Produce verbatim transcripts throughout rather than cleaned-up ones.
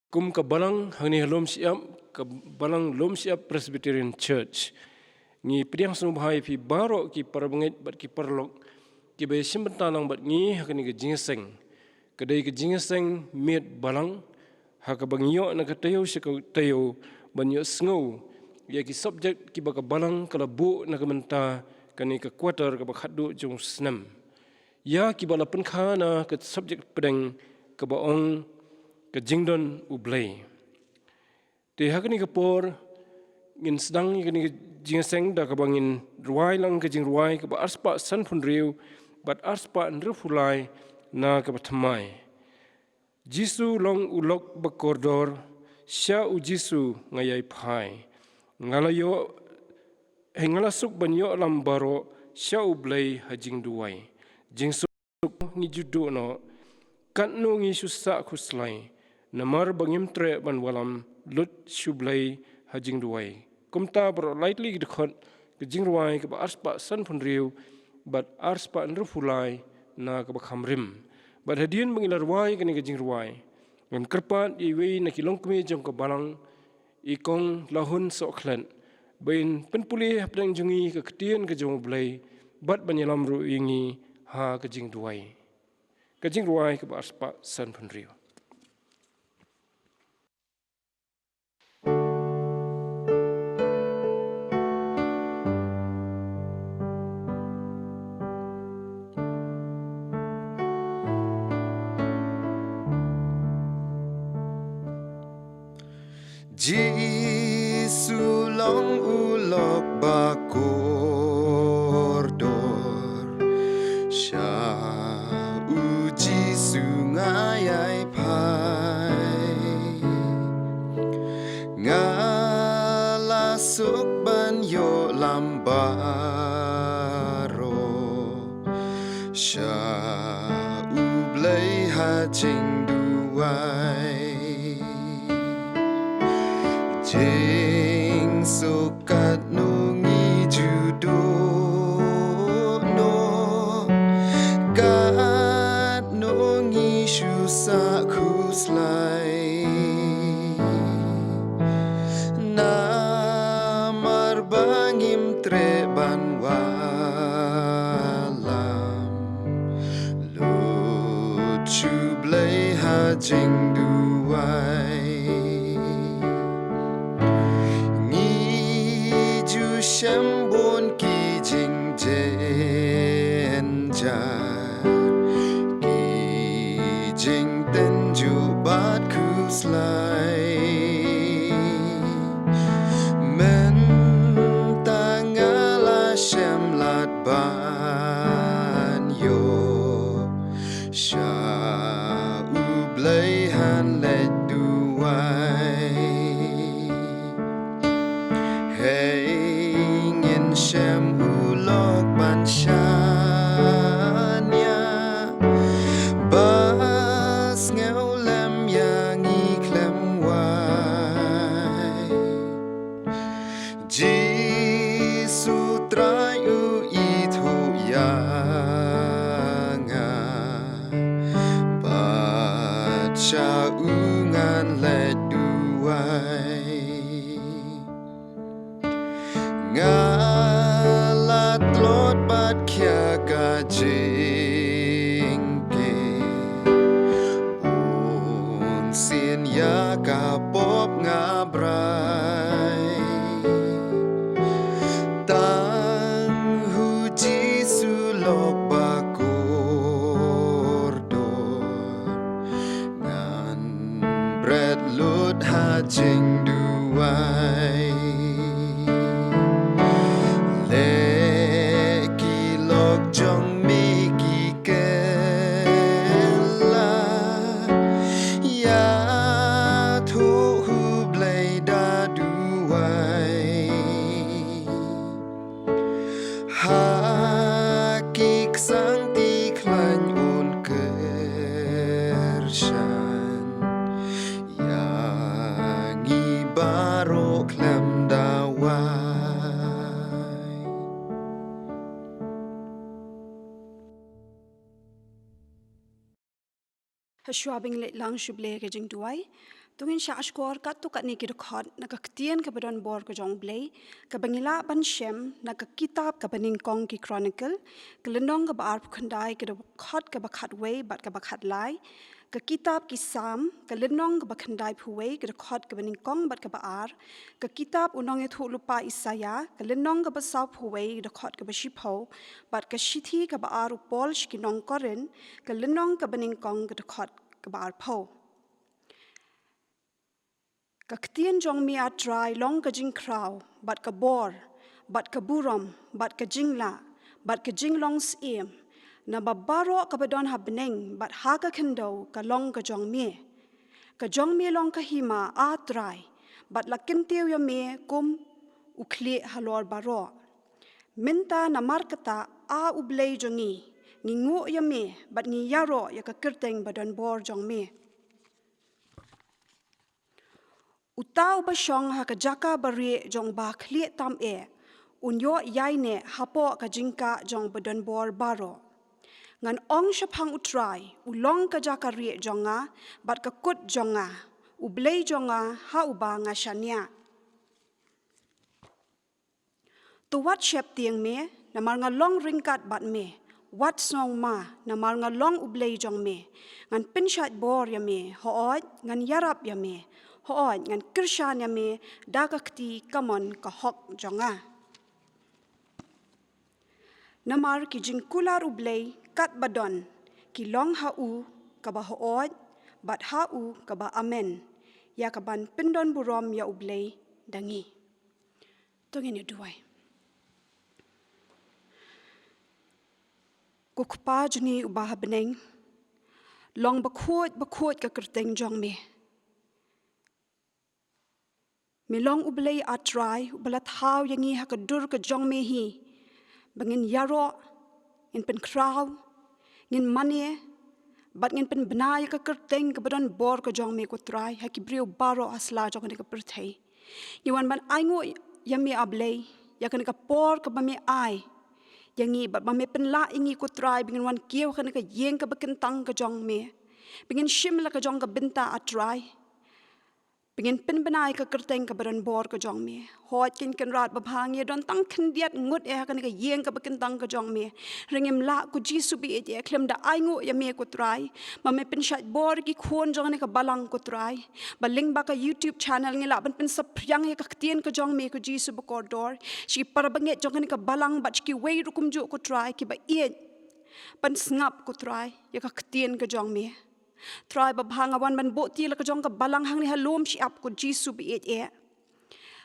Kum ka balang hangne ha Lumshyiap, ka balang Lumshyiap Presbyterian Church, ngi pdiang sngewbha ïa phi baroh ki parabangeit bad ki paralok kiba ïashim bynta lang bad ngi ha kane ka jingïaseng. Ka dei ka jingïaseng miet balang, ha kaba ngi ïoh na ka taïew sha ka taïew ban ïohsngew ïa ki subject kiba ka balang ka la buh na ka bynta kane ka quarter kaba khatduh jong u snem, ïa kiba la pynkha na ka subject pdeng kaba ong Ka Jingdon U Blei. Te ha kane ka por ngin sdang ïa kane ka jingïaseng da kaba ngin rwai lang ka jingrwai kaba arspah sanphew hynriew bad arspah hynriewphew lai na kaba thymmai. Jisu long u lok ba kordor, sha u Jisu nga ïai phai. Nga la ïoh, hei nga la suk ban ïoh lam baroh sha U Blei ha jingduwai. Jingsuk ngi ju duh noh, katno ngi shu sah khuslai, namar ba ngim treh ban wallam lut sha U Blei ha jingduwai. Kumta baroh lai tylli ki dkhot ka jingrwai kaba arspah sanphew hynriew bad arspah hynriewphew lai na kaba kham rim. Bad hadien ba ngi la rwai kane ka jingrwai, ngan kyrpad ïa iwei na ki longkmie jong ka balang, i Kong Lahun Sohkhlet, ba in pynpule hapdeng jong ngi ka ktien ka jong U Blei bad ban ïalam ruh ïa ngi ha ka jingduwai. Ka jingrwai kaba arspah sanphew hynriew. Jisu long u lok ba kordor, sha u Jisu nga ïai phai. Nga la suk ban ïoh lam baroh, sha U Blei ha jingduwai. Jingsuk katno ngi ju duh noh, katno ngi shu sah khuslai. Namar ba ngim treh ban wallam lut sha U Blei ha jingduwai. Ngi ju shem bun ki jingjynjar, ki jingtynjuh bad khuslai. Mynta nga la shem lad ban ïoh sha U Blei han leit duwai. Hei ngin shem u lok ban shaniah, ba sngewlem ïa ngi khlem wai. Jisu Trai u ithuh ïa nga, bad sha u ngan leit duwai. Nga la tlot bad khia ka jingkit, un sien ïa ka pop nga brai. Tang ha u Jisu lok ba kordor, ngan bret lut ha jingduwai. Leh ki lok jong me ki kylla, ïathuh ha U Blei da duwai. Ha ki ksangti khlaiñ un kyrshan ïa ngi baroh khlem da wai. Hashwa ba ngin leit lang sha U Blei ha ka jingduwai, To ngin shah shkor katto katne ki dkhot na ka ktien kaba don bor ka jong U Blei, kaba ngi lah ban shem na ka kitab kaba nyngkong ki Chronicle, ka lynnong kaba arphew khyndai, ka dkhot kaba khatwei bad kaba khatlai, ka kitab ki Salm, ka lynnong kaba khyndaiphew wei, ka dkhot kaba nyngkong bad kaba ar, ka kitab u nongïathuhlypa Isaïah, ka lynnong kaba sawphew wei, ka dkhot kaba shiphew, bad ka shithi kaba ar u Paul sha ki nong Korinth, ka lynnong kaba nyngkong, ka dkhot kaba arphew. Ka ktien jong me, A Trai, long ka jingkhraw, bad ka bor, bad ka burom, bad ka jinglah, bad ka jinglong syiem. Naba baroh kaba don ha bneng bad ha ka khyndew ka long ka jong me. Ka jong me long ka hima, A Trai, bad la kyntiew ïa me kum u khlieh halor baroh. Mynta namar kata, A U Blei jong ngi, ngi nguh ïa me bad ngi ïaroh ïa ka kyrteng ba don bor jong me. Uta uba shong ha ka jaka barieh jong Uba Khlieh Tam Eh, un ïoh ïaineh hapoh ka jingkah jong ba don bor baroh. Ngan ong shaphang U Trai, u long ka jaka rieh jong nga bad ka kut jong nga, U Blei jong nga ha uba nga shaniah. To wat sheptieng me, namar nga long ryngkat bad me. Wat sngewma, namar nga long U Blei jong me. Ngan pynshait bor ïa me, hooid, ngan ïarap ïa me. Hooid, ngan kyrshan ïa me da ka kti kamon ka hok jong nga. Namar ki jingkular U Blei katba don, ki long ha u kaba hooid bad ha u kaba amen, ïa kaban pyndon burom ïa U Blei da ngi. To ngin ïa duwai. Ko Kpa jong ngi uba ha bneng, long bakhuid bakhuid ka kyrteng jong me. Me long U Blei, A Trai, uba la thaw ïa ngi ha ka dur ka jong me hi, ba ngin ïaroh, ngin pynkhraw, ngin mane, bad ngin pynbna ïa ka kyrteng kaba don bor ka jong me, ko Trai, ha ki briew baroh ha sla jong kane ka pyrthei. Ngi wan ban ainguh ïa me, A Blei, ïa kane ka por kaba me ai ïa ngi, bad ba me pynlah ïa ngi, ko Trai, ba ngin wan kiew ha kane ka ïing kaba kyntang ka jong me, ba ngin shim la ka jong ka bynta, A Trai, ba ngin pynbna ïa ka kyrteng kaba don bor ka jong me. Hooid, ko Kynrad babha, ngi don tang khyndiat ngut eh ha kane ka ïing kaba kyntang ka jong me. Hynrei ngim lah, ko Jisu ba ïeit eh, khlem da ainguh ïa me, ko Trai, ba me pynshait bor ïa ki khun jong kane ka balang, ko Trai, ba lyngba ka YouTube channel ngi lah ban pynsaphriang ïa ka ktien ka jong me, ko Jisu bakordor, sha ki para bangeit jong kane ka balang bad sha kiwei ruh kumjuh, ko Trai, kiba ïeit ban sngap, ko Trai, ïa ka ktien ka jong me. Trai babha, nga wan ban buh kti la ka jong ka balang hangne ha lum shyiap, ko Jisu ba ïeit eh.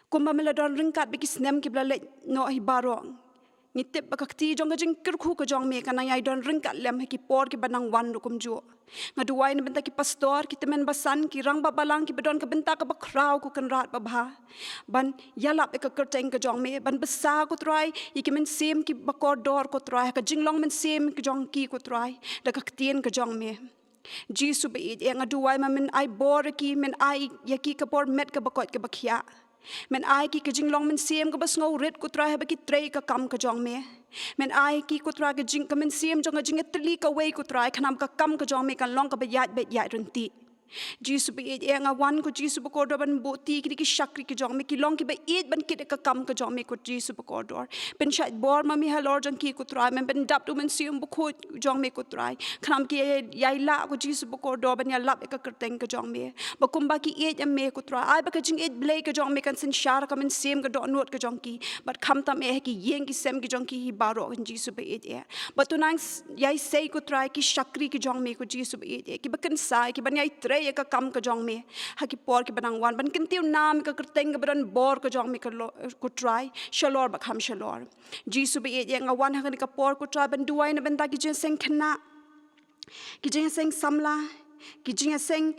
Kumba me la don ryngkat bad ki snem kiba la leit noh hi baroh, ngi tip ba ka kti jong ka jingkyrkhu ka jong me kan nang ïai don ryngkat lem ha ki por kiba nang wan ruh kumjuh. Nga duwai na bynta ki pastor, ki tymmen basan, ki rangbah balang kiba don ka bynta kaba khraw, ko Kynrad babha, ban ïalap ïa ka kyrteng ka jong me, ban bsa, ko Trai, ïa ki mynsiem kiba kordor, ko Trai, ha ka jinglong mynsiem ka jong ki, ko Trai, da ka ktien ka jong me. Jisu ba ïeit eh, nga duwai ba men ai bor ïa ki, men ai ïa ki ka bor met kaba koit kaba khiah. Men ai ïa ki ka jinglong mynsiem kaba sngewrit, ko Trai, haba ki trei ka kam ka jong me. Men ai ïa ki, ko Trai, ka jing, ka mynsiem jong ka jingïatylli kawei, ko Trai, khnang ba ka kam ka jong me kan long kaba ïaid beit ïaid ryntih. Jisu ba ïeit eh, nga wan, ko Jisu bakordor, ban buh kti ïa kine ki shakri ki jong me, ki long kiba ïeit ban kit ïa ka kam ka jong me, ko Jisu bakordor. Pynshait bor ma me halor jong ki, ko Trai, men pyndap da u Mynsiem Bakhuid jong me, ko Trai, khnang ba ki ïai, ïai lah, ko Jisu bakordor, ban ïalap ïa ka kyrteng ka jong me. Ba kumba ki ïeit ïa me, ko Trai, ai ba ka jingïeit Blei ka jong me kan synshar ha ka mynsiem ka dohnud ka jong ki, bad khamtam eh ha ki ïing ki sem ki jong ki hi baroh, ko Jisu ba ïeit eh. Bad to nang s-, ïai sei, ko Trai, ki shakri ki jong me, ko Jisu ba ïeit eh, kiba kynsa ïa ki ban ïai trei ïa ka kam ka jong me ha ki por kiba nang wan, ban kyntiew nam ïa ka kyrteng kaba don bor ka jong me, ko lo-, ko Trai, shalor bad kham shalor. Jisu ba ïeit eh, nga wan ha kane ka por, ko Trai, ban duwai na bynta ki jingïaseng khynnah, ki jingïaseng samla, ki jingïaseng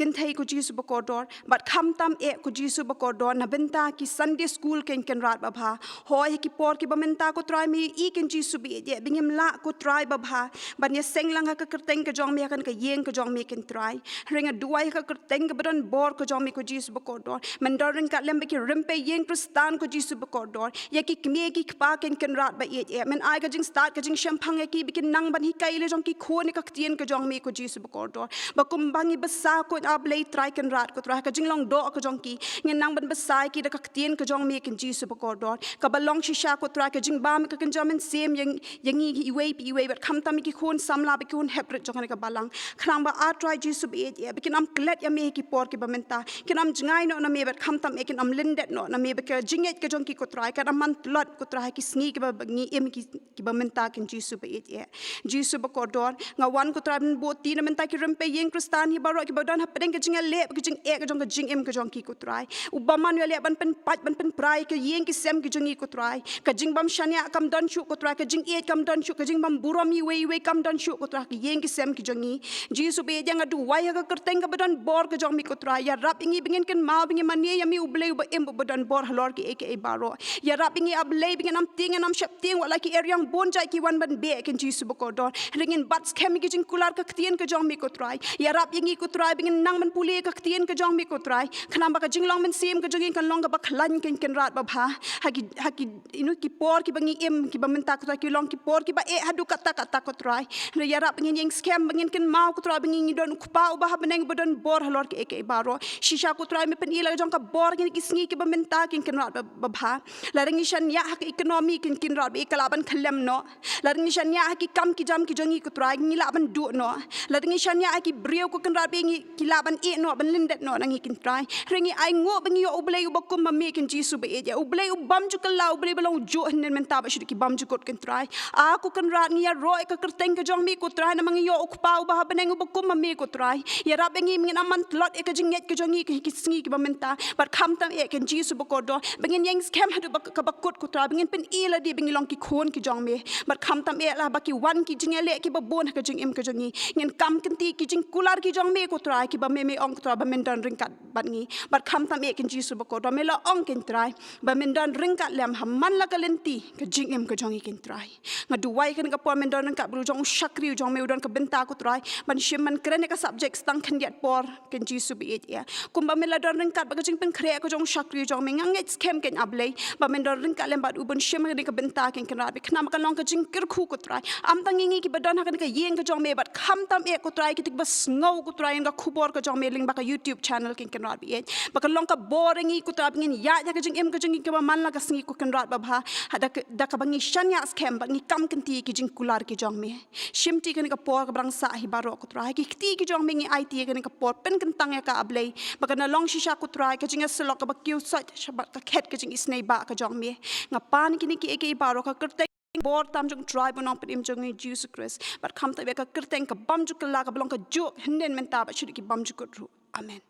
kynthei, ko Jisu bakordor, bad khamtam eh, ko Jisu bakordor, na bynta ki Sunday school, ko Kynrad babha. Hooid, ha ki por kiba mynta, ko Trai, me ïohi, ko Jisu ba ïeit eh, ba ngim lah, ko Trai babha, ban ïaseng lang ha ka kyrteng ka jong me ha kane ka ïing ka jong me, ko Trai. Hynrei nga duwai ha ka kyrteng kaba don bor ka jong me, ko Jisu bakordor, men don ryngkat lem bad ki rympei ïing Khristan, ko Jisu bakordor, ïa ki kmie ki kpa, ko Kynrad ba ïeit eh, men ai ka jingstad ka jingshemphang ïa ki, ba kin nang ban hikai ïa la jong ki khun ïa ka ktien ka jong me, ko Jisu bakordor. Ba kumba ngi bsa, ko A Blei Trai Kynrad, ko Trai, ka jinglong doh ka jong ki, ngin nang ban bsa ïa ki da ka ktien ka jong me, Kynrad Jisu bakordor. Kaba long shisha, ko Trai, ka jingbam ka kynja mynsiem ïa, ïa ngi iwei pa iwei, bad khamtam ïa ki khun samla bad ki khun heprit jong kane ka balang. Khnang ba, A Trai Jisu ba ïeit, ba kin ym klet ïa me ha ki por kiba mynta, kin ym jngai noh na me, bad khamtam eh kin ym lyndet noh na me, ba ka jingngeit ka jong ki, ko Trai, kan ym man tlot, ko Trai, ha ki sngi kiba ngi im ki, kiba mynta, Kynrad Jisu ba ïeit. Jisu bakordor, nga wan, ko Trai, ban buh kti na bynta ki rympei ïing Khristan hi baroh kiba don hapdeng ka jingïaleh, ka jingeh ka jong, ka jingim ka jong ki, ko Trai. U bym man ïaleh ban pynpait, ban pynpra ïa ki ïing ki sem ki jong ngi, ko Trai. Ka jingbym shaniah kam don shuh, ko Trai, ka jingïeit kam don shuh, ka jingbymburom iwei iwei kam don shuh, ko Trai, ki ïing ki sem ki jong ngi. Jisu ba ïeit, nga duwai ha ka kyrteng kaba don bor ka jong me, ko Trai, ïarap ïa ngi ba ngin kynmaw ba ngi mane ïa me, U Blei uba im, uba don bor halor kiei kiei baroh. Ïarap ïa ngi, A Blei, ba ngin ym tieng, ngin ym sheptieng, wat la ki eriong bun jait ki wan ban beh, Kynrad Jisu bakordor. Hynrei ngin bat skhem ïa ki jingkular ka ktien ka jong me, ko Trai. Ïarap ïa ngi, ko Trai, ba ngin nang ban pule ïa ka ktien ka jong me, ko Trai. Khnang ba ka jinglong mynsiem ka jong ngi kan long kaba khlaiñ, Kynrad babha. Ha ki, ha ki, you know, ki por kiba ngi im kiba mynta, ko Trai, ki long ki por kiba eh haduh katta katta, ko Trai. Hynrei ïarap ba ngin ïeng skhem, ba ngin kynmaw, ko Trai, ba ngi, ngi don U Kpa uba ha bneng uba don bor halor kiei kiei baroh. Shisha, ko Trai, me pyni la ka jong ka bor ha kine ki sngi kiba mynta, Kynrad ba, babha. Lada ngi shaniah ha ka economy, Kynrad ba ïeit, ka lah ban khyllem noh. Lada ngi shaniah ha ki kam ki jam ki jong ngi, ko Trai, ngi lah ban duh noh. Lada ngi shaniah ha ki briew, ko Kynrad ba ïeit, ngi, ki lah ban ïeh noh, ban lyndet noh na ngi, Kynrad. Hynrei ngi ainguh ba ngi ïoh U Blei uba kum ma me, Kynrad Jisu ba ïeit. U Blei u bym ju kylla, U Blei ba long juh hynnin mynta bad shaduh ki bymjukut, Kynrad. A ko Kynrad, ngi ïaroh ïa ka kyrteng ka jong me, ko Trai, namar ngi ïoh U Kpa uba ha bneng uba kum ma me, ko Trai. Ïarap ïa ngi ba ngin ym man tlot ïa ka jingngeit ka jong ngi ha ki sngi kiba mynta. Bad khamtam eh, Kynrad Jisu bakordor, ba ngin ïeng skhem haduh ba, kaba kut, ko Trai, ba ngin pyni lade ba ngi long ki khun ki jong me. Bad khamtam eh, la ba ki wan ki jingïaleh kiba bun ha ka jingim ka jong ngi, ngin kam kynti ki jingkular ki jong me, ko Trai, kiba me, me ong, ko Trai, ba men don ryngkat bad ngi. Bad khamtam eh, Kynrad Jisu bakordor, me la ong, Kynrad, ba men don ryngkat lem ha man la ka lynti ka jingim ka jong ngi, Kynrad. Nga duwai kane ka por men don ryngkat bad u jong u shakri u jong me u don ka bynta, ko Trai, ban shim ban kren ïa ka subject tang khyndiat por, Kynrad Jisu ba ïeit. Kumba me la don ryngkat bad ka jingpynkhreh ka jong u shakri u jong me, nga ngeit skhem, Kynrad, A Blei, ba men don ryngkat lem bad u ban shim kane ka bynta, Kynrad, ba khnang ba kan long ka jingkyrkhu, ko Trai. Ym tang ïa ngi kiba don ha kane ka ïing ka jong me, bad khamtam eh, ko Trai, kito kiba sngew, ko Trai, ïa ka khubor ka jong me lyngba ka YouTube channel, Kynrad ba ïeit, ba kan long ka bor ïa ngi, ko Trai, ba ngin ïaid ha ka jingim ka jong ngi kaba man la ka sngi, ko Kynrad babha. Ha da ka, da kaba ngi shaniah skhem bad ngi kam kynti ki jingkular ki jong me. Shimti kane ka por kaba dang sah hi baroh, ko Trai. Ha ki kti ki jong me ngi aiti ïa kane ka por, pynkyntang ïa ka, A Blei, ba kan long shisha, ko Trai, ka jingïasyllok kaba kiew sait shabar ka khet ka jingisynei ba ka jong me. Nga pan kine kiei kiei baroh ha ka kyrteng bor tam jong u Trai bad u Nongpynim jong ngi, Jisu Khrist. Bad khamtam eh, ka kyrteng ka bym ju kylla, kaba long ka juh hynnin mynta bad shaduh ki bymjukut ruh. Amen.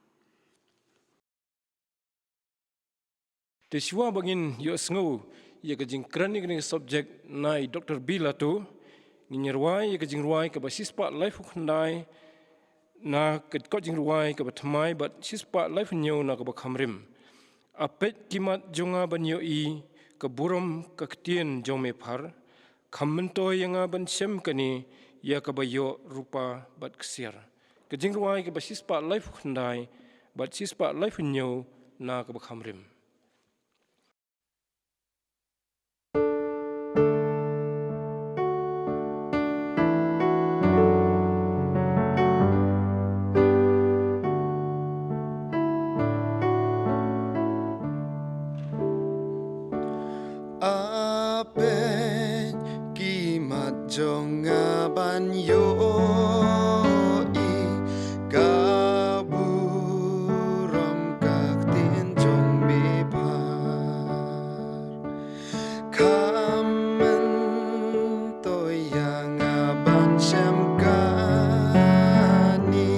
Te shuwa ba ngin ïohsngew ïa ka jingkren ïa kane ka subject na i Doctor Bill Lato, ngin ïa rwai ïa ka jingrwai kaba shispah laiphew khyndai na ka kot jingrwai kaba thymmai bad shispah laiphew hynñiew na kaba kham rim. A peit ki mat jong nga ban ïohi ka burom ka ktien jong me phar, kham myntoi ïa nga ban shem kane ïa kaba ïoh rupa bad ksiar. Ka jingrwai kaba shispah laiphew khyndai bad shispah laiphew hynñiew na kaba kham rim. A peit ki mat jong nga ban ïohi ka burom ka ktien jong me phar. Kham myntoi ïa nga ban shem kane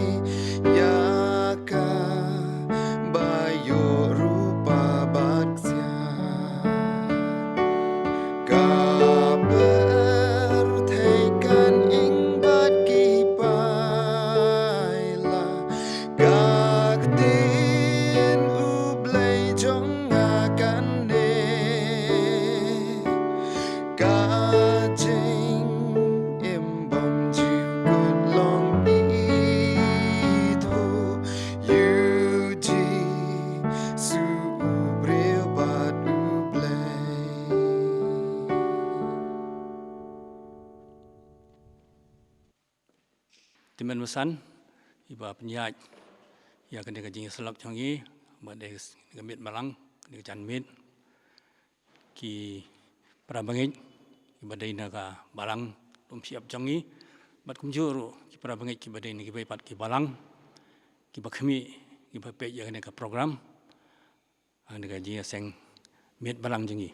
ïa kaba ïoh rupa bad ksiar. Ka pyrthei kan ing bad ki paila, ka ktien U Blei jong nga kan neh. Ka jingim bymjukut long ithuh ïa u Jisu, u briew bad U Blei. Te men masan, iba pynïaid ïa kane ka jingïasyllok jong ngi bad ka miet balang, kane ka janmiet, ki para bangeit kiba dei na ka balang lum shyiap jong ngi, bad kumjuh ruh ki para bangeit kiba dei na kiwei pat ki balang kiba khmih, kiba peit ïa kane ka program, ha kane ka jingïaseng miet balang jong ngi.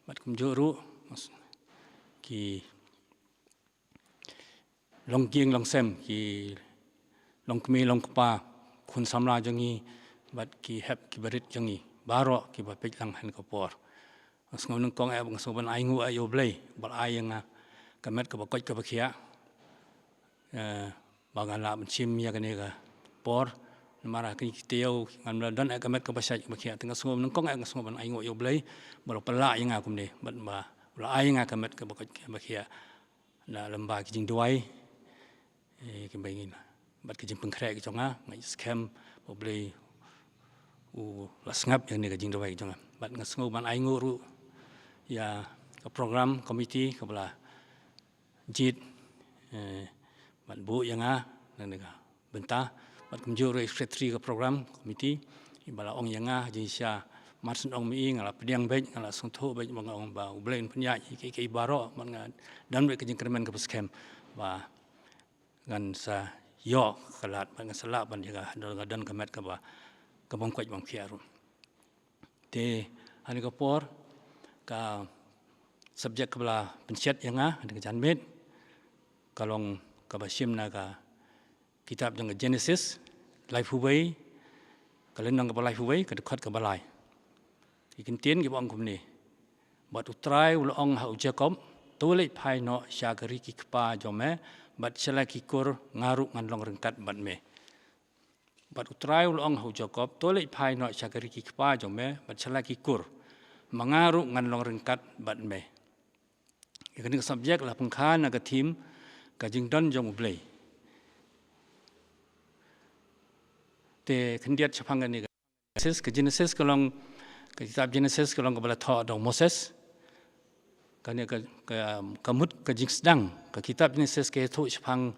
Bad kumjuh ruh ki longkieng longsem, ki longkmie longkpa, khun samla jong ngi, bad ki hep ki barit jong ngi baroh kiba peit lang ha kane ka por. Nga sngewnyngkong eh, nga sngew ban ainguh eh ïa U Blei ba la ai ïa nga ka met kaba koit kaba khiah, eh, ba ngan lah ban shim ïa kane ka por. Namar ha kine ki taïew ngam lah don eh ka met kaba shait kaba khiah. Te nga sngewnyngkong eh, nga sngew ban ainguh ïa U Blei ba la pynlah ïa nga kumne, bad ba la ai ïa nga ka met kaba koit kaba khiah. Na lyngba ki jingduwai, eh, kiba ngin, bad ki jingpynkhreh ki jong nga, nga skhem ba U Blei u la sngap ïa kane ka jingduwai ki jong nga. Bad nga sngew ban ainguh ruh ïa ka program committee kaba la jied, eh, bad buh ïa nga na kane ka bynta, bad kumjuh ruh i secretary ka program committee, iba la ong ïa nga, jingshisha mar shen ong ma i, nga la pdiang beit, nga la sngewthuh beit, ba nga ong ba U Blei un pynïaid ïa kiei kiei baroh, bad nga don beit ka jingkyrmen kaba skhem ba ngan sa ïoh ka lad, bad ngan sa lah ban ïa ka, don, don ka met kaba, ka bym koit bym khiah ruh. Te ha kane ka por, ka subject kaba la pynshet ïa nga ha kane ka janmiet ka long kaba shim na ka kitab jong ka Genesis laiphew wei, ka lynnong kaba laiphew wei, ka dkhot kaba lai. Ki kyntien kiba ong kumne: Bad U Trai u la ong ha u Jakob, to leit phai noh sha ka ri ki kpa jong me, bad sha la ki kur, nga ruh ngan long ryngkat bad me. Bad U Trai u la ong ha u Jakob, to leit phai noh sha ka ri ki kpa jong me, bad sha la ki kur, ma nga ruh ngan long ryngkat bad me. Ïa kane ka subject la pynkha na ka theme ka jingdon jong U Blei. Te khyndiat shaphang kane ka Genesis, ka Genesis ka long, ka kitab Genesis ka long kaba la thoh da u Moses. Kane ka, ka, ka mut ka jingsdang, ka kitab Genesis ka ïathuh shaphang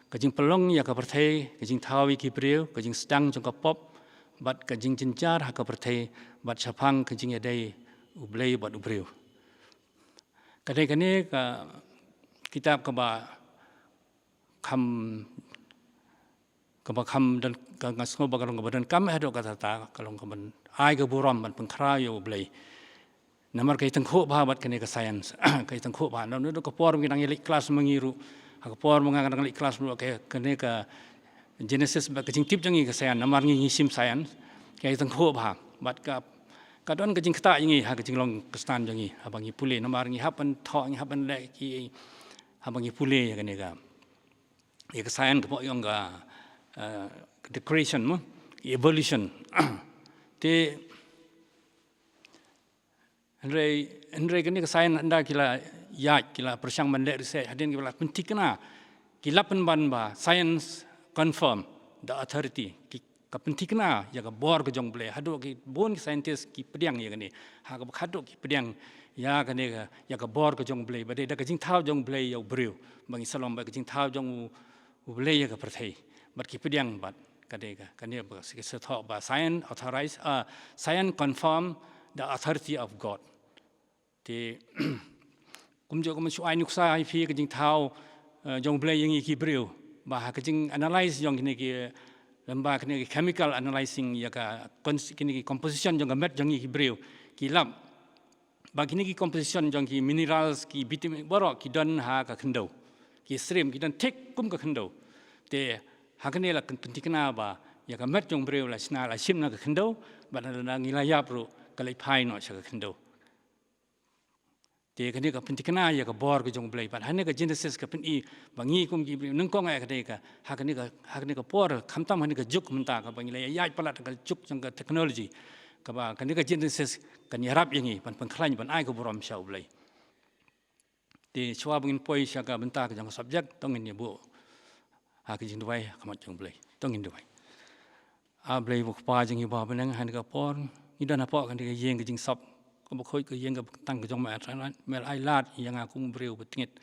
ka jingpynlong ïa ka pyrthei, ka jingthaw ïa ki briew, ka jingsdang jong ka pop, bad ka jingjynjar ha ka pyrthei, bad shaphang ka jingïadei U Blei bad u briew. Ka dei kane ka kitab kaba kham, kaba kham don, ka, nga sngew ba ka long kaba donkam haduh katta katta, ka long kaba ai ka burom ban pynkhraw ïa U Blei. Namar ka ïatyngkhuh bha bad kane ka science. Ka ïatyngkhuh bha. Naduh ka por ba ngi dang ïaleit klas ma ngi ruh, ha ka por ba nga dang leit klas ruh, ka, kane ka Genesis bad ka jingtip jong ngi ka science, namar ngi, ngi shim science, ka ïatyngkhuh bha. Bad ka, ka don ka jingktah ïa ngi ha ka jinglong Khristan jong ngi, haba ngi pule, namar ngi hap ban thoh, ngi hap ban leh ki, haba ngi pule ïa kane ka, ïa ka science kaba ong ka, eh, the creation mo, evolution. Te hynrei, hynrei kane ka science ynda ki la ïaid, ki la pyrshang ban leh research, hadien ki la pynthikna, ki la pynban ba science confirm the authority. Ki, ka pynthikna ïa ka bor ka jong U Blei. Haduh ki bun ki scientist ki pdiang ïa kane. Ha kaba haduh ki pdiang ïa kane ka, ïa ka bor ka jong U Blei. Ba dei da ka jingthaw jong U Blei ïa u briew. Ba ngi sa long ba ka jingthaw jong U, U Blei ïa ka pyrthei. Bad ki pdiang bad ka dei ka, kane ba ki sa thoh ba science authorize, ah, science confirm the authority of God. Te kumjuh kumba shu ai nuksa ïa phi ka jingthaw, eh, jong U Blei ïa ngi ki briew. Ba ha ka jing analyze jong kine ki, lem bad kine ki chemical analyzing ïa ka cons-, kine ki composition jong ka met jong ngi ki briew. Ki lap ba kine ki composition jong ki minerals, ki vitamin baroh ki don ha ka khyndew. Ki stream ki don thik kum ka khyndew. Te ha kane la pynthikna ba ïa ka met jong u briew la shna, la shim na ka khyndew, bad lada ngi la ïap ruh ka leit phai noh sha ka khyndew. Te kane ka pynthikna ïa ka bor ka jong U Blei. Bad ha kane ka Genesis ka pyni ba ngi kum ki briew nyngkong eh ka dei ka, ha kane ka, ha kane ka por, khamtam ha kane ka juk mynta kaba ngi la ïaid palat ha ka juk jong ka technology, kaba kane ka Genesis kan ïarap ïa ngi ban pynkhlaiñ, ban ai ka burom sha U Blei. Te shuwa ba ngin poi sha ka bynta ka jong ka subject, to ngin ïa buh ha ka jingduwai ha khmat jong U Blei. To ngin duwai. A Blei U Kpa jong ngi uba ha bneng, ha kane ka por ngi don hapoh kane ka ïing ka jingsop kaba khuid, ka ïing kaba kyntang ka jong me, me la ai lad ïa nga kum u briew ba tngit,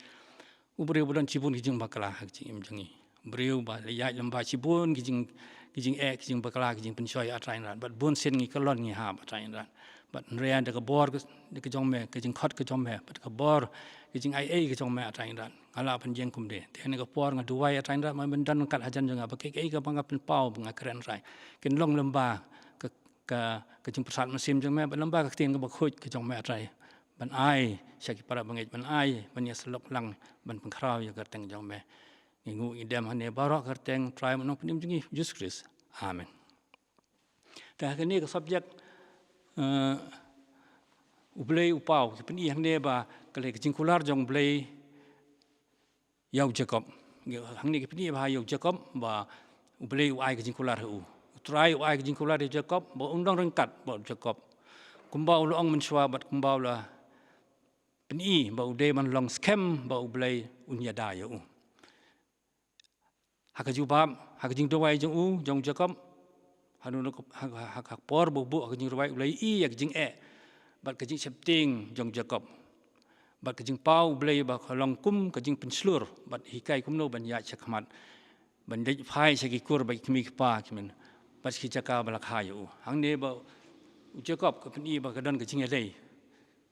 u briew ba don shibun ki jingbakla ha ka jingim jong ngi, u briew ba la ïaid lem bad shibun ki jing, ki jingeh, ki jingbakla, ki jingpynshoi, A Trai Nrad. Bad bun sien ngi kyllon ngi hap, A Trai Nrad. Bad hynrei da ka bor ka, da ka jong me, ka jingkhot ka jong me, bad ka bor ka jingaiei ka jong me, A Trai Nrad, nga lah ban ïeng kumne. Te ha kane ka por nga duwai, A Trai Nrad, ma men don ryngkat hajan jong nga, ba kaei kaei kaba nga pynpaw, ba nga kren, Trai, kin long lyngba ka, ka, ka jingpyrsad mynsiem jong me, bad lyngba ka ktien kaba khuid ka jong me, A Trai, ban ai sha ki para bangeit, ban ai ban ïasyllok lang, ban pynkhraw ïa ka kyrteng jong me. Ngi nguh ngi dem hangne baroh ha ka kyrteng Trai bad Nongpynim jong ngi Jisu Khrist. Amen. Te ha kane ka subject, eh, U Blei u paw, ki pyni hangne ba ka lei ka jingkular jong U Blei ïa u Jakob. Hangne ki pyni ba ïa u Jakob ba U Blei u ai ka jingkular ha u. U Trai u ai ka jingkular ïa u Jakob ba un long ryngkat bad u Jakob, kumba u la ong mynshuwa bad kumba u la pyni ba u dei ban long skhem ba U Blei un ïada ïa u. Ha ka jubab, ha ka jingduwai jong u, jong u Jakob, ha, ha, ha ka por ba u buh ha ka jingduwai, U Blei u ïohi ïa ka jingeh bad ka jingsheptieng jong u Jakob. Bad ka jingpaw U Blei ba ka long kum ka jingpynshlur bad hikai kumno ban ïaid shakhmat, ban leit phai sha ki kur bad ki kmie ki kpa ki men, bad ki jaka ba la kha ïa u. Hangne ba u Jakob ka pyni ba ka don ka jingïadei.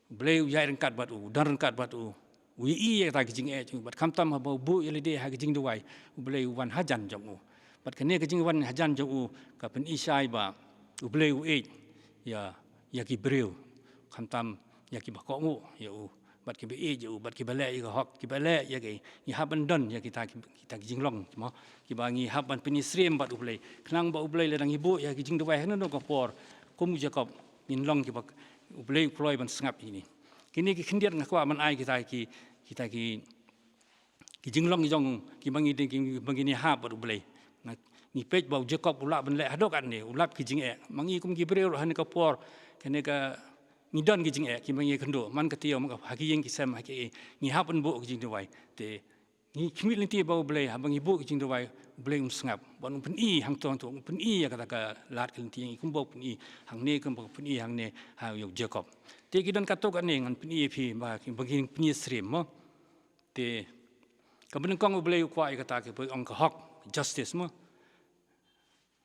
U Blei u ïaid ryngkat bad u, u don ryngkat bad u. U ïohi ïa kita ki jingeh jong u, bad khamtam haba u buh ïa lade ha ka jingduwai, U Blei u wan hajan jong u. Bad kane ka jingwan hajan jong u ka pyni shai ba U Blei u ïeit ïa, ïa ki briew, khamtam ïa kiba kohnguh ïa u, bad kiba ïeit ïa u, bad kiba leh ïa ka hok, kiba leh ïa ka, ngi hap ban don ïa kita ki, kita ki jinglong, mo, kiba ngi hap ban pynïasyriem bad U Blei. Khnang ba U Blei lada ngi buh ïa ki jingduwai ha kano kano ka por, kum u Jakob, ngin long kiba U Blei u kloi ban sngap ïa kine. Kine ki khyndiat nga kwah ban ai kita ki, kita ki, ki jinglong jong kiba ngi dei, kiba ngi hap bad U Blei. Nga, ngi peit ba u Jakob u lah ban leh haduh katne, u lap ki jingeh. Ma ngi kum ki briew ruh ha kane ka por, kane ka, ngi don ki jingeh kiba ngi ïakynduh man ka taïew, man ka, ha ki ïing ki sem, ha ki, ngi hap ban buh ki jingduwai. Te ngi khmih lynti ba U Blei, haba ngi buh ki jingduwai, U Blei un sngap, ban un pyni hangto hangto, un pyni ïa kata ka lad ka lynti ngi kumba u pyni hangne, kumba u pyni hangne ha ïa u Jakob. Te ki don katto katne ngan pyni ïa phi ba ki, ba ki pynïasyriem, mo. Te kaba nyngkong U Blei u kwah ïa kata kaba ong ka hok, justice, mo.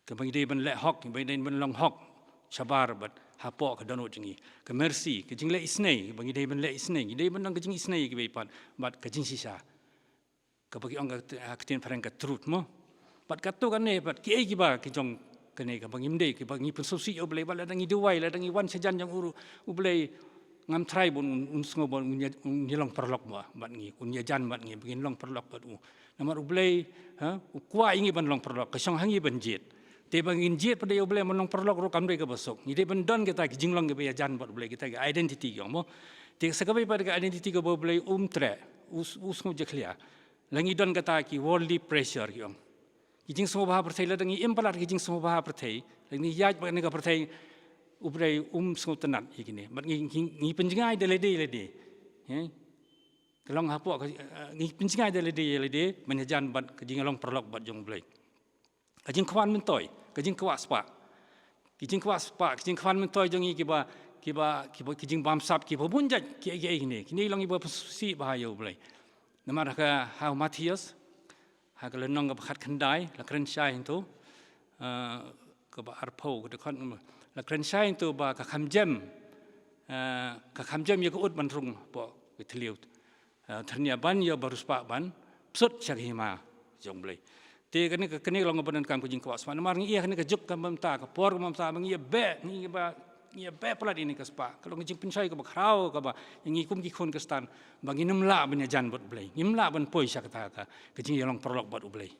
Kaba ngi dei ban leh hok, kaba ngi dei ban long hok shabar bad hapoh ka dohnud jong ngi. Ka mercy, ka jingleh isynei, kaba ngi dei ban leh isynei, ngi dei ban long ka jingisynei ïa kiba pat, bad ka jingshisha, kaba ki ong ka, ha ka ktien phareng ka truth, mo. Bad katto katne pat kiei kiba ki jong kane, kaba ngim dei, kiba ngi pynsngewsih ïa U Blei, bad lada ngi duwai, lada ngi wan shajan jong u, U Blei, ngam tharai ba un, un sngew ba un ïa, un ïa long paralok bad ngi, un ïajan bad ngi ba ngin long paralok bad u. Namar U Blei, ha, u kwah ïa ngi ban long paralok, ka shong ha ngi ban jied. Te ba ngin jied pat ïa U Blei ban long paralok ruh kam dei kaba suk. Ngi dei ban don kita ki jinglong kiba ïajan bad U Blei, kita ki identity ki ong, mo. Te sa kawei pat ka identity kaba U Blei um treh, u, u sngew jakhlia. La ngi don kata ki worldly pressure ki ong. Ki jingsngewbha pyrthei, lada ngi im palat ki jingsngewbha pyrthei, lada ngi ïaid bad kane ka pyrthei, U Blei um sngewtynnat ïa kine. Bad ngi, ngi, ngi pynjngai da lade lade. He? Ka long hapoh ka, eh, ngi pynjngai da lade lade, ban ïajan bad ka jinglong paralok bad jong U Blei. Ka jingkwah myntoi, ka jingkwah spah. Ki jingkwah spah, ki jingkwah myntoi jong ngi kiba, kiba, kiba, ki jingbamsap, kiba bun jait, ki, ki, kine. Kine long kiba pynsngewsih bha ïa U Blei. Namar ha ka, ha u Mathaios, ha ka lynnong kaba khatkhyndai, la kren shai hangto, eh, kaba arphew, ka dkhot, la kren shai hangto ba ka kham jem, eh, ka kham jem ïa ka ut ban rung hapoh ka thliew. Eh, tyrnia ban ïa u riewspah ban psut sha ka hima jong U Blei. Te kane ka, kane ka long kaba donkam ka jingkwah spah. Namar ngi ïa kane ka juk kaba mynta, ka por kaba mynta, ba ngi ïa beh, ngi ïa ba, ngi ïa beh palat ïa kane ka spah. Ka long ka jingpynshoi kaba khraw kaba ïa ngi kum ki khun Khristan, ba ngim lah ban ïajan bad U Blei. Ngim lah ban poi sha kata ka, ka jingïalong paralok bad U Blei.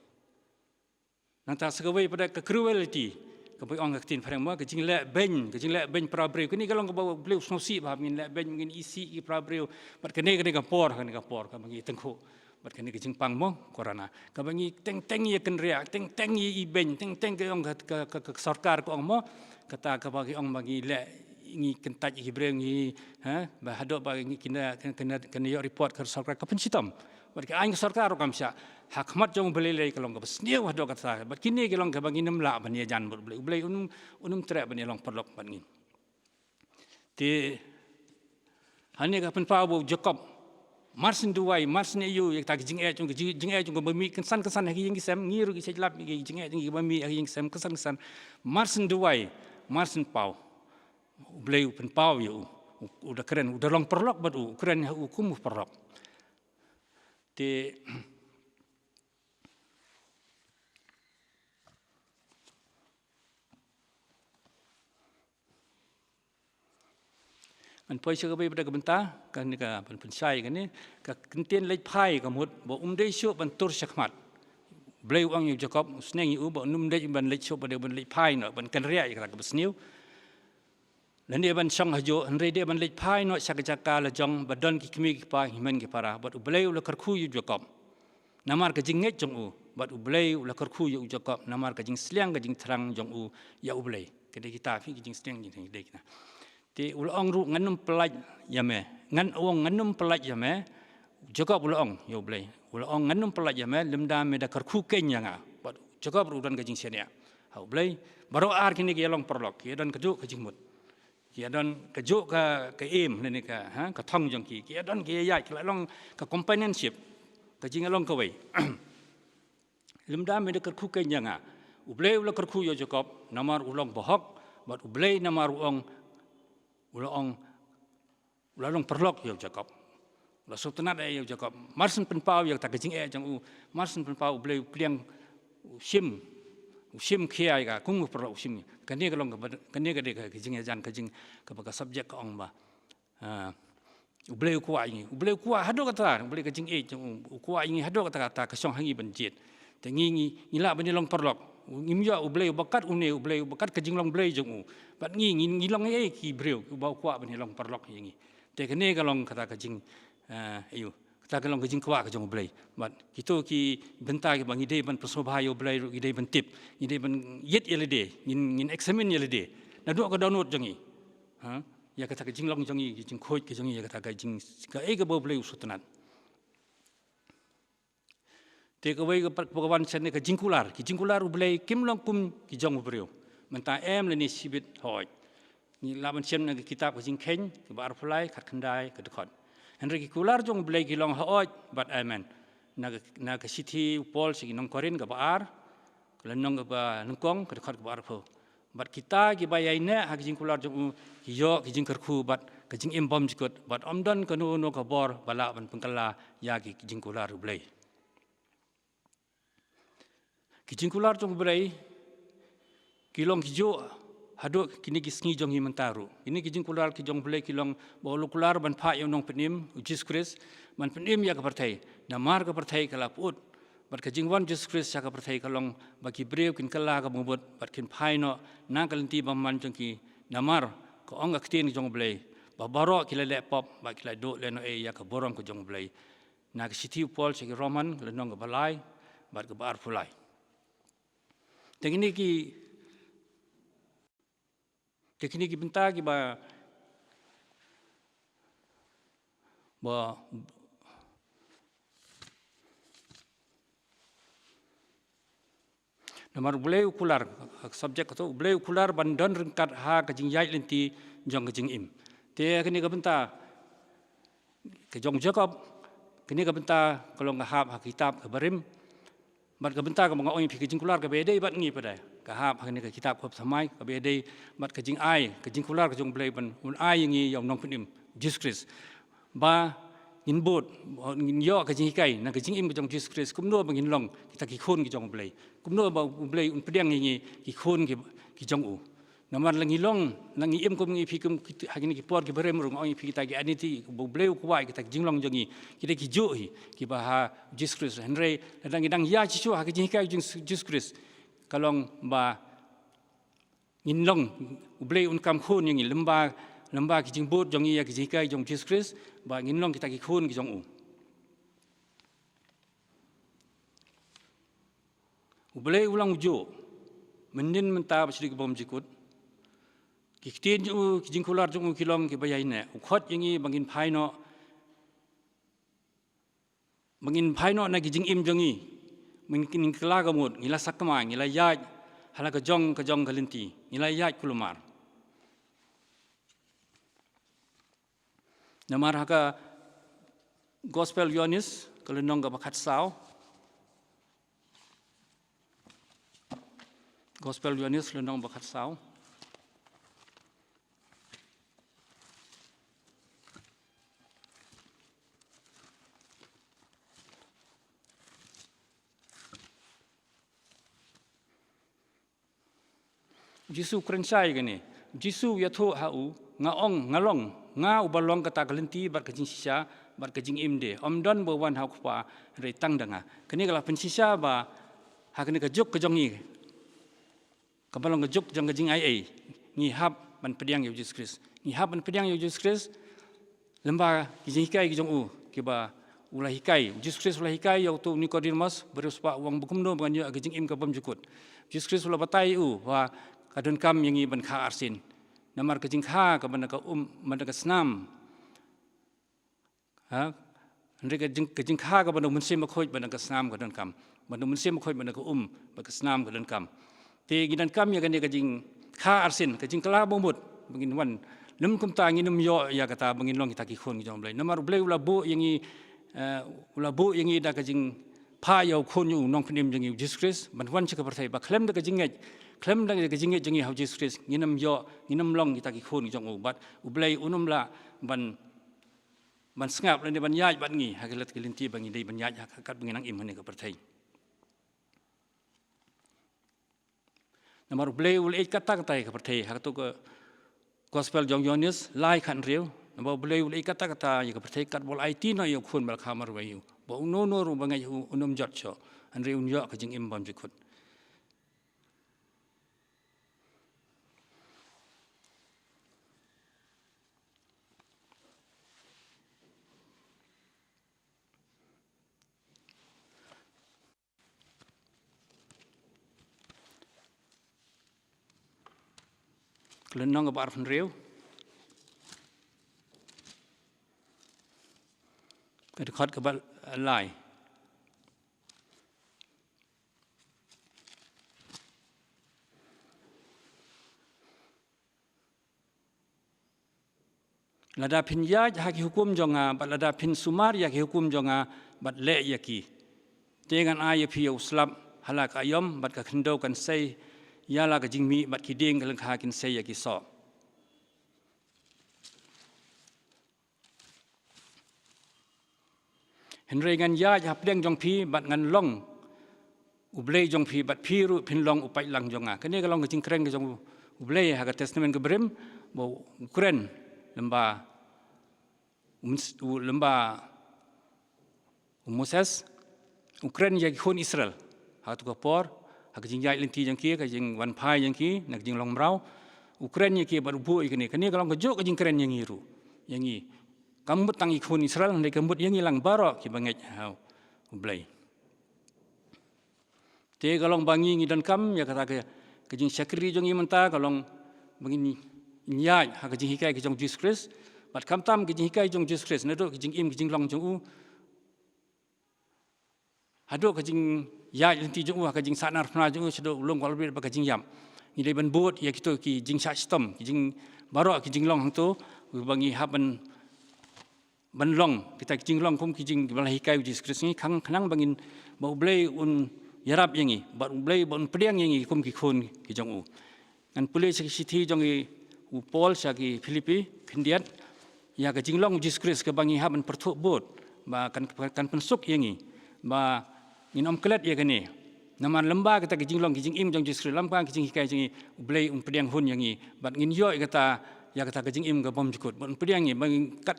Nangta sa kawei pat ka cruelty, kaba ong ha ka ktien phareng, mo, ka jingleh beiñ, ka jingleh beiñ para briew. Kane ka long kaba U Blei u sngewsih bha, ngin leh beiñ, ngin isih ïa ki para briew. Bad kane, kane ka por, kane ka por kaba ngi tyngkhuh. Bad kane ka jingpang, mo, corona, kaba ngi teng teng ïa kynriah, teng teng ïa ibeiñ, teng teng ka ong ka, ka, ka, ka sorkar ka ong, mo, kata kaba ki ong ba ngi leh, ngi kyntait ïa ki briew ngi, ha, ba haduh ba ngi kine, kine, kine, kine ïoh report ka sorkar ka pynshitom. Bad ka aiñ ka sorkar ruh kam shah. Ha khmat jong U Blei lei ka long kaba sniew haduh katta. Bad kine ki long kaba ngim lah ban ïajan bad U Blei. U Blei un, un ym treh ban ïalong paralok bad ngi. Te hangne ka pynpaw ba u Jakob Mar syn duwai, mar syn ïoh ïa kata ka jingeh jong, ka jing, jingeh jong kiba mih kynsan kynsan ha ki ïing ki sem, ngi ruh ngi shait lap ïa ka jingeh jong kiba mih ha ki ïing ki sem kynsan kynsan. Mar syn duwai, mar syn paw. U Blei u pynpaw ïa u, u, u da kren, u da long paralok bad u, u kren ha u kum u paralok. Te ngan poi sha kawei pat ka bynta, kane ka pyn, pynshai kane, ka ktien leit phai ka mut ba um dei shuh ban tur shakhmat. Blei u ong ïa u Jakob, u sneng ïa u ba um dei ban leit shuh, ba dei ban leit phai noh, ban kynriah ïa kata kaba sniew. Lane ban shong hajuh, hynrei dei ban leit phai noh sha ka jaka la jong ba don ki kmie ki kpa, ki hynmen ki para, bad U Blei u la kyrkhu ïa u Jakob namar ka jingngeit jong u, bad U Blei u la kyrkhu ïa u Jakob namar ka jingsliang ka jingthrang jong u ïa U Blei. Ka dei kita phi ki jingsliang jingthrang dei kita. Te u la ong ruh, ngan ym pyllait ïa me. Ngan ong, ngan ym pyllait ïa me. Jakob u la ong ïa U Blei. U la ong, ngan ym pyllait ïa me, lymda me da kyrkhu keiñ ïa nga. Bad Jakob ruh u don ka jingshaniah ha U Blei. Baroh ar kine ki ïa long paralok, ki ïa don kajuh ka jingmut. Ki ïa don kajuh ka, ka aim, lane ka, ha, ka thong jong ki. Ki ïa don, ki ïa ïaid, ki la long ka companionship. Ka jingïalong kawei. Lymda me da kyrkhu keiñ ïa nga. U Blei u la kyrkhu ïa u Jakob namar u long bahok, bad U Blei namar u ong, u la ong, u la long paralok ïa u Jakob. U la sngewtynnat ïa u Jakob. Mar syn pynpaw ïa kata ka jingeh jong u, mar syn pynpaw, U Blei u pliang, u shim, u shim khia ïa ka, kum u paralok u shim. Kane ka long ka, kane ka dei ka jingïajan, ka jing, kaba ka subject ka ong ba, ah, U Blei u kwah ïa ngi. U Blei u kwah haduh katta, U Blei ka jingïeit jong u, u kwah ïa ngi haduh katta, katta ka shong ha ngi ban jied. Te ngi, ngi, ngi lah ban ïa long paralok. Ngim ïoh U Blei uba kat une, U Blei uba kat ka jinglong Blei jong u. Bad ngi, ngi, ngi long ei ei ki briew uba u kwah ban ïa long paralok ïa ngi. Te kane ka long kata ka jing, eh, ïa u, kata ka long ka jingkwah ka jong U Blei. Bad kito ki bynta kiba ngi dei ban pynsngewbha ïa U Blei ruh, ngi dei ban tip, ngi dei ban ïit ïa lade, ngin, ngin examine ïa lade. Naduh ka dohnud jong ngi, ha, ïa kata ka jinglong jong ngi, ka jingkhuid ka jong ngi, ïa kata ka jing, kaei kaba U Blei u sngewtynnat. Te kawei ka, ka, ka wan shane ka jingkular. Ki jingkular U Blei kim long kum ki jong u briew. Mynta em lane shibit hooid. Ngi lah ban shem na ka kitab ka Jingkheiñ, kaba arphew lai, khatkhyndai, ka dkhot. Hynrei ki kular jong U Blei ki long hooid bad amen. Na ka, na ka shithi u Paul sha ki nong Korinth kaba ar, ka lynnong kaba nyngkong, ka dkhot kaba arphew. Bad kita kiba ïaineh ha ki jingkular jong u, ki ïoh ki jingkyrkhu bad ka jingim bymjukut, bad ym don kano kano ka bor ba lah ban pynkylla ïa ki jingkular U Blei. Ki jingkular jong U Blei ki long kijuh haduh kine ki sngi jong ngi mynta ruh. Kine ki jingkular ki jong U Blei ki long ba u la kular ban phah ïa u Nongpynim, u Jisu Khrist, ban pynim ïa ka pyrthei. Namar ka pyrthei ka la pyut. Bad ka jingwan Jisu Khrist sha ka pyrthei ka long ba ki briew kin kylla ka bamut bad kin phai noh na ka lynti bymman jong ki, namar ka ong ka ktien jong U Blei ba baroh ki la leh pop bad ki la duh lehnohei ïa ka burom ka jong U Blei. Na ka shithi u Paul sha ki Roman, ka lynnong kaba lai bad kaba arphew lai. Te kine ki, te kine ki bynta kiba, ba, namar U Blei u kular, subject kato, U Blei u kular ban don ryngkat ha ka jingïaid lynti jong ka jingim. Te kane ka bynta ka jong Jakob, kane ka bynta ka long ka hap ha ka kitab ka barim. Bad ka bynta kaba nga ong ïa phi, ka jingkular kaba ïadei bad ngi pat de, ka hap ha kane ka kitab ka Hap Thymmai, kaba ïadei bad ka jingai, ka jingkular ka jong U Blei ban un ai ïa ngi ïa u Nongpynim, Jisu Khrist. Ba ngin bud, ngin ïoh ka jinghikai na ka jingim ka jong Jisu Khrist, kumno ba ngin long kita ki khun ki jong U Blei, kumno ba U Blei un pdiang ïa ngi ki khun ki, ki jong u. Namar la ngi long, la ngi im kum ngi phi kum ki, ha kine ki por ki barim ruh nga ong ïa phi kita ki aniti ba U Blei u kwah kita ki jinglong jong ngi, kita kijuh hi kiba ha Jisu Khrist. Hynrei lada ngi dang ïaid shuh shuh ha ka jinghikai jong Jisu Khrist, ka long ba ngin long, U Blei un kam khun ïa ngi, lymba, lymba ki jingbud jong ngi ïa ki jinghikai jong Jisu Khrist, ba ngin long kita ki khun ki jong u. U Blei u long ujuh, mynnin mynta bad sha ki bymjukut. Ki ktien jong u, ki jingkular jong u ki long kiba ïaineh. U khot ïa ngi ba ngin phai noh, ba ngin phai noh na ki jingim jong ngi, ba ngin kylla ka mut, ngi la sakma, ngi la ïaid ha la ka jong ka jong ka lynti, ngi la ïaid kulmar. Namar ha ka, Gospel Ïoannis, ka lynnong kaba khatsaw. Gospel Ïoannis, lynnong ba khatsaw. Jisu u kren shai kane. Jisu u ïathuh ha u, nga ong, nga long, nga uba long kata ka lynti bad ka jingshisha bad ka jingim de. Ym don ba wan ha u Kpa hynrei tang da nga. Kane ka la pynshisha ba ha kane ka juk ka jong ngi, kaba long ka juk jong ka jingaiei, ngi hap ban pdiang ïa u Jisu Khrist. Ngi hap ban pdiang ïa u Jisu Khrist. Lyngba ki jinghikai ki jong u, kiba u la hikai, u Jisu Khrist u la hikai ïa uto u Nikodemos, briew spah, u ong ba kumno ba ngan ïoh ka jingim ka bymjukut. U Jisu Khrist u la batai ïa u ba ka donkam ïa ngi ban kha arsien. Namar ka jingkha kaba na ka um, ba na ka snam. Ha? Hynrei ka jing, ka jingkha kaba na u Mynsiem Bakhuid ba na ka snam ka donkam. Ba na u Mynsiem Bakhuid ba na ka um, ba ka snam ka donkam. Te ngi donkam ïa kane ka jingkha arsien, ka jingkylla bamut, ba ngin wan. Lym kumta ngin ym ïoh ïa kata ba ngin long kita ki khun ki jong u Blei. Namar u Blei u la buh ïa ngi, eh, u la buh ïa ngi da ka jingphah ïa u Khun u Nongpynim jong ngi u Jisu Khrist, ban wan sha ka pyrthei, ba khlem da ka jingngeit, khlem da ka jingngeit jong ngi ha u Jisu Khrist, ngin ym ïoh, ngin ym long kita ki khun ki jong u. Bad u Blei un ym lah ban, ban sngap lane ban ïaid bad ngi ha ka lynti ba ngi dei ban ïaid ha ka, kat ba ngi nang im ha kane ka pyrthei. Namar u Blei u la ïeit katta katta ïa ka pyrthei, ha kato ka Gospel jong u Ïoannis lai khathynriew. Namar u Blei u la ïeit katta katta ïa ka pyrthei katba u la aiti noh ïa u Khun ba la kha marwei ïa u, ba uno uno ruh uba ngeit ha u un ym jot shuh, hynrei un ïoh ka jingim bymjukut. Ka lynnong kaba arphew hynriew, ka dkhot kaba lai. Lada phin ïaid ha ki hukum jong nga, bad lada phin sumar ïa ki hukum jong nga, bad leh ïa ki, te ngan ai ïa phi ïa u slap ha la ka aïom, bad ka khyndew kan sei ïa la ka jingmih, bad ki dieng ka lyngkha kin sei ïa ki soh. Hynrei ngan ïaid hapdeng jong phi, bad ngan long u Blei jong phi, bad phi ruh phin long u paidlang jong nga. Kane ka long ka jingkren ka jong u Blei ha ka Testament ka barim, ba u kren lem bad u Mos-, u, lem bad u Moses, u kren ïa ki khun Israel ha kato ka por, ha ka jingïaid lynti jong ki, ka jingwan phai jong ki na ka jinglong mraw. U kren ïa ki bad u buh ïa kine, kane ka long kajuh ka jingkren ïa ngi ruh, ïa ngi. Kam mut tang ïa ki khun Israel, hynrei ka mut ïa ngi lang baroh kiba ngeit ha u Blei. Te ka long ba ngi, ngi donkam ïa kata ka, ka jingshakri jong ngi mynta, ka long ba ngin ïaid ha ka jinghikai ka jong u Jisu Khrist. Bad khamtam ka jinghikai jong u Jisu Khrist, naduh ka jingim ka jinglong jong u, haduh ka jingïaid lynti jong u, ha ka jingsahnarphna jong u, shaduh u lum ka lynti bad ka jingïap. Ngi dei ban bud ïa kito ki jingshah shitom, ki jing, baroh ki jinglong hangto, ba ngi hap ban ban long kita ki jinglong kum ki jing, kiba la hikai u Jisu Khrist, ngi khnang, khnang ba ngin, ba u Blei un ïarap ïa ngi, ba u Blei ba un pdiang ïa ngi kum ki khun ki jong u. Ngan pule sha ki shithi jong i u Paul sha ki Philippi, khyndiat, ïa ka jinglong u Jisu Khrist kaba ngi hap ban pyrthuh bud, ba kan, kan pynsuk ïa ngi, ba ngin ym klet ïa kane. Namar lem bad kata ka jinglong ka jingim jong u Jisu Khrist, lem bad ka jinghikai jong ngi, u Blei un pdiang hun ïa ngi, bad ngin ïoh ïa kata, ïa kata ka jingim ka bymjukut, bad un pdiang ïa ngi, ba ngin kat,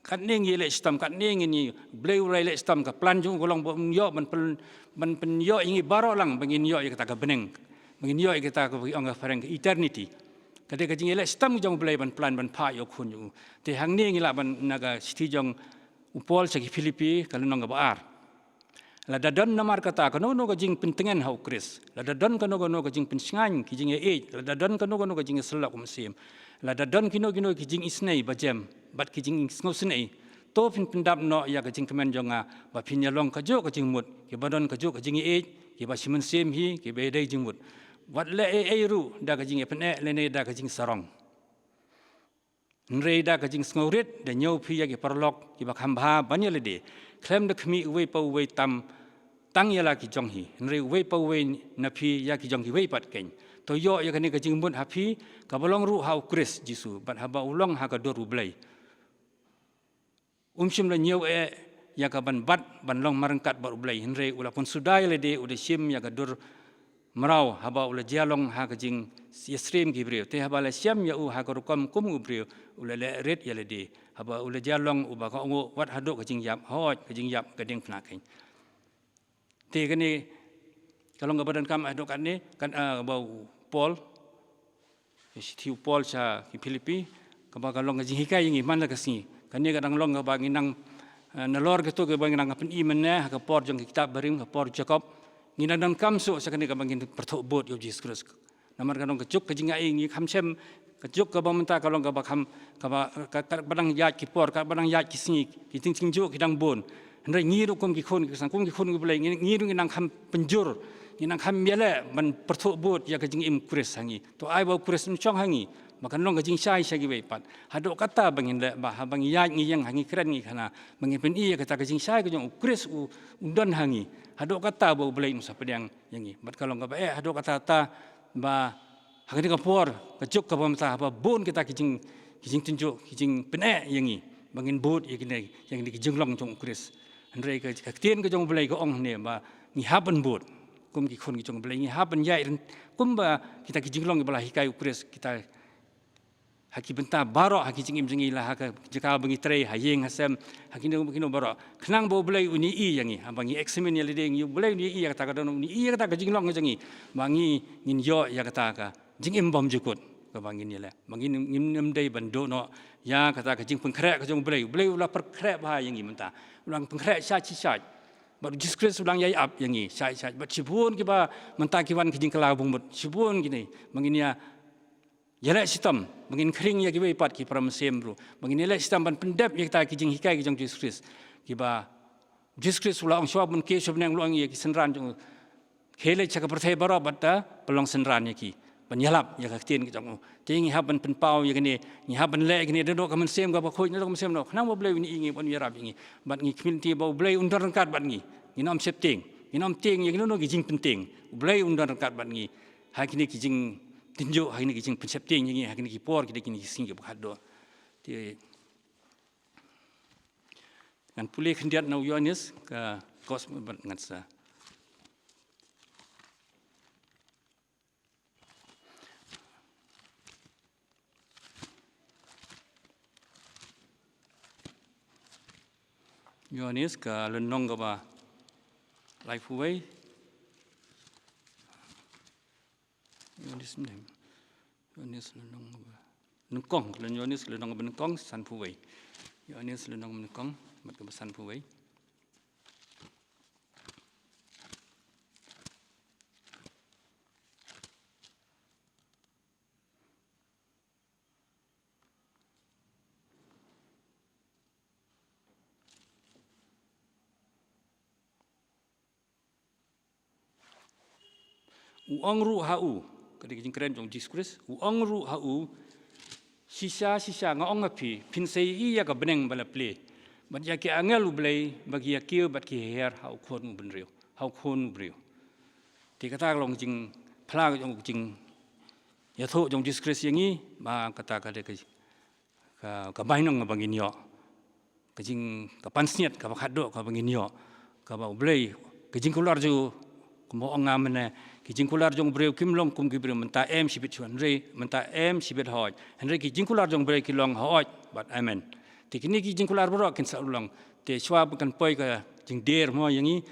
katne ngi leh shitom, katne ngin ïa, u Blei u la leh shitom, ka plan jong u ka long ba un ïoh ban pyn, ban pynïoh ïa ngi baroh lang, ba ngin ïoh ïa kata ka bneng, ba ngin ïoh ïa kata kaba ki ong ha phareng ka eternity. Ka dei ka jingïaleh shitom jong u Blei ban plan, ban phah ïa u Khun jong u. Te hangne ngi lah ban, na ka shithi jong u Paul sha ki Philippi, ka lynnong kaba ar. Lada don namar kata kano kano ka jingpyntngen ha u Khrist, lada don kano kano ka jingpynshngaiñ ki jingïaieit, lada don kano kano ka jingïasyllok u Mynsiem, lada don kino kino ki jingisynei bajem bad ki jingsngewsynei, to phin pyndap noh ïa ka jingkmen jong nga, ba phin ïalong kajuh ka jingmut, kiba don kajuh ka jingïaieit, kiba shi mynsiem hi, kiba ïadei jingmut. Wat leh ei ei ruh da ka jingïapyneh lane da ka jingsarong. Hynrei da ka jingsngewrit da ñiew phi ïa ki paralok kiba kham bha ban ïa lade, khlem da khmih uwei pa uwei tam tang ïa la ki jong hi, hynrei uwei pa uwei na phi ïa ki jong kiwei pat keiñ. To ïoh ïa kane ka jingmut ha phi, kaba long ruh ha U Khrist Jisu, bad haba u long ha ka dur U Blei. Um shym la ñiew eh ïa ka ban bat ban long marryngkat bad U Blei, hynrei u la pynsuda ïa lade, u da shim ïa ka dur mraw haba u la jia long ha ka jingïasyriem ki briew. Te haba la shem ïa u ha ka rukom kum u briew, u la leh rit ïa lade, haba u la jia long uba ka ong wat haduh ka jingïap, hooid, ka jingïap ka diengphna keiñ. Te kane ka long kaba donkam haduh katne, kan, ah, kaba u Paul, ka shithi u Paul sha ki Philippi, kaba ka long ka jinghikai ïa ngi man la ka sngi. Kane ka dang long kaba ngi nang, ah, nalor kito kiba ngi nang pyni mynne ha ka por jong ki kitab barim, ka por Jakob. Ngi nang donkam shuh sha kane kaba ngin pyrthuh bud ïa U Jisu Khrist. Namar ka long ka juk ka jingaiei, ngi kham shem ka juk kaba mynta ka long kaba kham, kaba, ka, kaba dang ïaid ki por, kaba dang ïaid ki sngi, ki jingtynjuh ki dang bun. Hynrei ngi ruh kum ki khun ki Khristan, kum ki khun ki Blei, ngi, ngi ruh ngi nang kham pynjur, ngi nang kham ïaleh ban pyrthuh bud ïa ka jingim Khrist ha ngi. To ai ba U Khrist un shong ha ngi, ba kan long ka jingshai sha kiwei pat. Haduh katta ba ngin leh, ba haba ngi ïaid ngi ïeng, ha ngi kren ngi khana, ba ngin pyni ïa kata ka jingshai ka jong U Khrist u, u don ha ngi. Haduh katta ba U Blei un sa pdiang ïa ngi. Bad ka long kaba eh haduh katta katta ba ha kane ka por, ka juk kaba mynta, haba bun kita ki jing, ki jingtynjuh, ki jingpyneh ïa ngi, ba ngin bud ïa kine, ïa kine ki jinglong jong U Khrist. Hynrei ka, ka ktien ka jong U Blei ka ong hangne ba ngi hap ban bud kum ki khun ki jong U Blei, ngi hap ban ïaid ryntih kumba kita ki jinglong kiba la hikai U Khrist, kita ha ki bynta baroh ha ki jingim jong ngi, la ha ka jaka ba ngi trei, ha ïing ha sem, ha kino kino baroh. Khnang ba U Blei un ïohi ïa ngi, haba ngi examine ïa lade, ngi, U Blei un ïohi ïa kata ka don, un ïohi ïa kata ka jinglong jong ngi, ba ngi ngin ïoh ïa kata ka jingim bymjukut kaba ngin ïaleh. Ba ngin, ngin ym dei ban duh noh ïa kata ka jingpynkhreh ka jong U Blei. U Blei u la pynkhreh bha ïa ngi mynta, u la pynkhreh shait shait. Bad U Jisu Khrist u la ïai ap ïa ngi shait shait. Bad shibun kiba mynta ki wan ki jingkylla bun bad shibun kine, ba ngin ïa ïaleh shitom, ba ngin khring ïa kiwei pat ki para mynsiem ruh, ba ngin ïaleh shitom ban pyndep ïa kita ki jinghikai ki jong U Jisu Khrist, kiba U Jisu Khrist u la ong, shuwa ban kiew sha bneng u la ong ïa ki synran jong u, khie leit sha ka pyrthei baroh bad, ah, pynlong synran ïa ki, ban ïalap ïa ka ktien ka jong u. Te ngi hap ban pynpaw ïa kine, ngi hap ban leh ïa kine, naduh ka mynsiem kaba khuid, naduh ka mynsiem noh, khnang ba U Blei un ïohi ïa ngi, bad un ïarap ïa ngi, bad ngi community ba U Blei un don ryngkat bad ngi. Ngin ym sheptieng, ngin ym tieng ïa kino kino ki jingpyntieng. U Blei un don ryngkat bad ngi ha kine ki jingtynjuh, ha kine ki jingpynsheptieng ïa ngi ha kine ki por, kine, kine ki sngi kiba khatduh. Te ngan pule khyndiat na u Ïoannis ka Gospel bad ngan sa Ïoannis ka lynnong kaba laiphew wei. Ïoannis mynne. Ïoannis lynnong kaba nyngkong, ka lyn Ïoannis lynnong kaba nyngkong, sanphew wei. Ïoannis lynnong kaba nyngkong, bad kaba sanphew wei. U ong ruh ha u, ka dei ka jingkren jong Jisu Khrist, u ong ruh ha u, shisha, shisha, nga ong ha phi, phin sa ïohi ïa ka bneng ba la plie, bad ïa ki angel U Blei ba ki ïa kiew bad ki ïa her ha u Khun u bynriew, ha u Khun u briew. Te kata ka long jingphla jong, jingïathuh jong Jisu Khrist ïa ngi, ba kata ka dei ka ka, ka bainong kaba ngin ïoh, ka jing, ka pansngiat kaba khatduh kaba ngin ïoh, kaba U Blei, ka jingkular jong u, kumba ong nga mynne, ki jingkular jong u briew kim long kum ki briew, mynta em shibit shuh, hynrei mynta em shibit hooid, hynrei ki jingkular jong u briew ki long hooid bad amen. Te kine ki jingkular baroh kin sa long. Te shuwa ba kan poi ka jingdir mo ïa ngi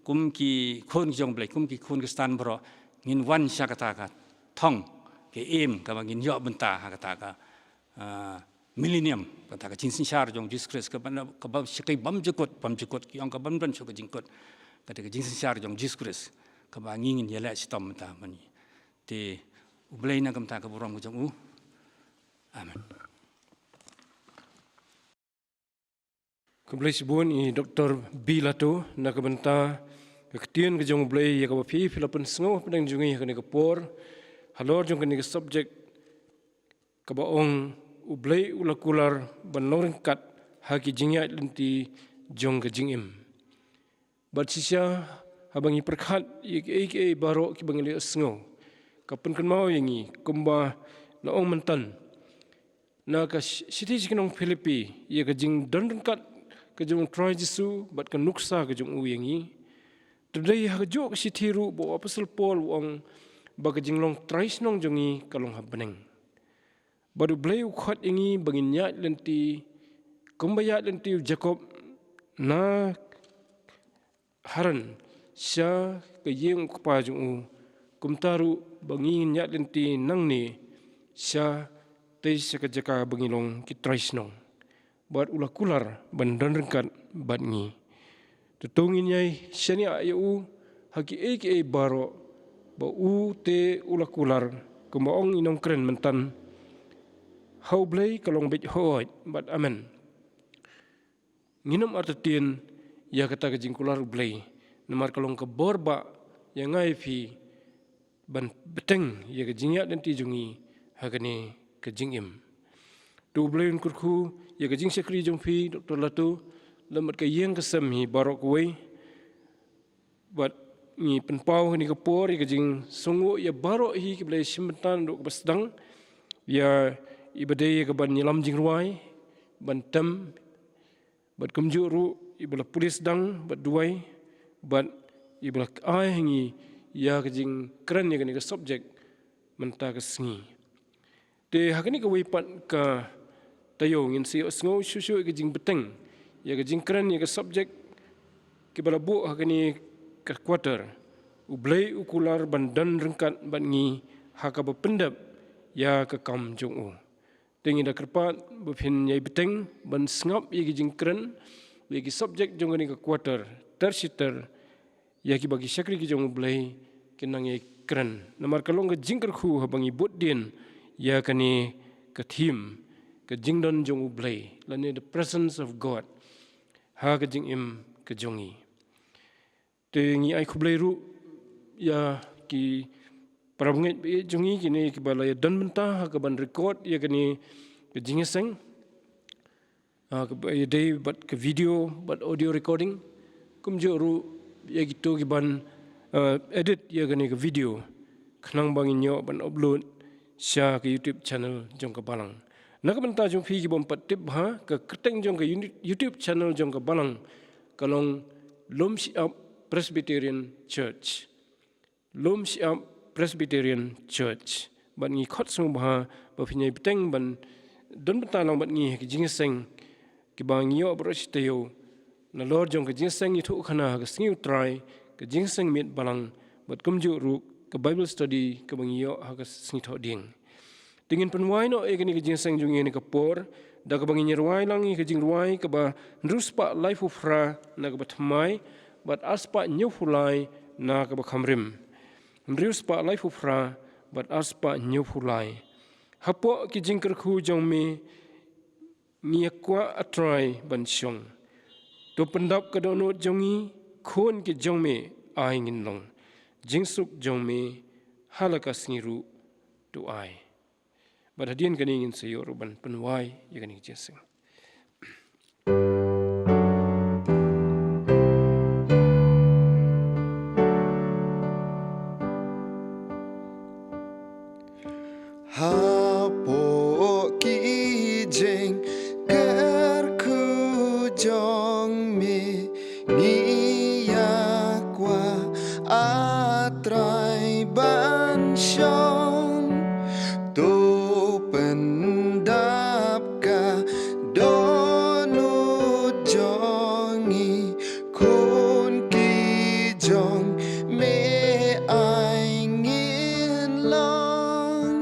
kum ki khun jong u Blei, kum ki khun Khristan baroh, ngin wan sha kata ka thong, ka im kaba ngin ïoh bynta ha kata ka ah, millennium, kata ka jingsynshar jong Jisu Khrist, kaba, kaba shakri bymjukut, bymjukut, ki ong ka bym don shuh ka jingkut, kata ka jingsynshar jong Jisu Khrist, kaba ngi ngin ïaleh shitom mynta bad ngi. Te U Blei na ka bynta ka burom ka jong u. Amen. Khublei shibun i Doktor B. Latto na ka bynta ka ktien ka jong U Blei ïa kaba phi, phi la pynsngew hapdeng jong ngi ha kane ka por halor jong kane ka subject kaba ong U Blei u la kular ban long ryngkat ha ki jingïaid lynti jong ka jingim. Bad shisha, haba ngi pyrkhat ïa kiei kiei baroh kiba ngi la ïohsngew, ka pynkynmaw ïa ngi kumba la ong mynta na ka shi-, shithi sha ki nong Philippi, ïa ka jingdon ryngkat ka jong u Trai Jisu bad ka nuksa ka jong u ïa ngi. Te dei ha kajuh ka shithi ruh ba u Apostol Paul u ong ba ka jinglong trai shnong jong ngi ka long ha bneng. Bad U Blei u khot ïa ngi ba ngin ïaid lynti kumba ïaid lynti u Jakob na Haran sha ka ïing u kpa jong u, kumta ruh ba ngin ïaid lynti nangne sha tei sha ka jaka ba ngi long ki trai shnong. Bad u la kular ban don ryngkat bad ngi. Te to ngin ïai shaniah ïa u ha kiei kiei baroh ba u te u la kular, kumba ong i nongkren mynta: Ha U Blei ka long beit hooid bad amen. Ngin ym artatien ïa kata ka jingkular U Blei, namar ka long ka bor ba ïa nga ïa phi ban bteng ïa ka jingïaid lynti jong ngi ha kane ka jingim. To U Blei un kyrkhu ïa ka jingshakri jong phi, Doktor Lato, lem bad ka ïing ka sem hi baroh kawei. Bad ngi pynpaw ha kane ka por ïa ka jingsngewnguh ïa baroh hi kiba la shim bynta naduh kaba sdang, ïa iba dei ïa kaban ïalam jingrwai, ban tem, bad kumjuh ruh iba la pule sdang bad duwai, bad iba la ai ha ngi ïa ka jingkren ïa kane ka subject mynta ka sngi. Te ha kane kawei pat ka taïew ngin sa ïohsngew shuh shuh ïa ka jingbteng ïa ka jingkren ïa ka subject kiba la buh ha kane ka quarter: U Blei u kular ban don ryngkat bad ngi ha kaba pyndep ïa ka kam jong u. Te ngi da kyrpad ba phin ïai bteng ban sngap ïa ki jingkren ïa ki subject jong kane ka quarter, ter shi ter, ïa kiba ki shakri ki jong U Blei kin nang ïai kren. Namar ka long ka jingkyrkhu haba ngi bud dien ïa kane ka theme, ka jingdon jong U Blei, lane the presence of God ha ka jingim ka jong ngi. Te ngi ai khublei ruh ïa ki parabangeit ba ïeit jong ngi, kine kiba la ïa don bynta ha kaban record ïa kane ka jingïaseng, ah, kaba ïadei bad ka video bad audio recording, kumjuh ruh ïa kito kiban, ah, edit ïa kane ka video khnang ba ngin ïoh ban upload sha ka YouTube channel jong ka balang. Na ka bynta jong phi kibym pat tip bha, ka kyrteng jong ka uni-, YouTube channel jong ka balang ka long Lum Shyiap Presbyterian Church. Lum Shyiap Presbyterian Church. Bad ngi khot sngewbha ba phin ïai bteng ban don bynta lang bad ngi ha ki jingïaseng kiba ngi ïoh baroh shi taïew, nalor jong ka jingïaseng ïathuhkhana ha ka sngi U Trai, ka jingïaseng miet balang, bad kumjuh ruh ka Bible study kaba ngi ïoh ha ka sngi Thohdieng. Te ngin pynwai noh ïa kane ka jingïaseng jong ngi ha kane ka por da kaba ngin ïa rwai lang ïa ka jingrwai kaba hynriew spah laiphew phra na kaba thymmai bad ar spah hynñiewphew lai na kaba kham rim. Hynriew spah laiphew phra bad ar spah hynñiewphew lai. Hapoh ki jingkyrkhu jong me ngi ïa kwah, A Trai, ban shong. To pyndap ka dohnud jong ngi, khun ki jong me ai ngin long. Jingsuk jong me ha la ka sngi ruh to ai. Bad hadien kane ngin sa ïoh ruh ban pynwai ïa kane ka jingïaseng. Hapoh ki jingkyrkhu jong me ngi ïa kwah, A Trai, ban shong. To pyndap ka dohnud jong ngi, khun ki jong me ai ngin long.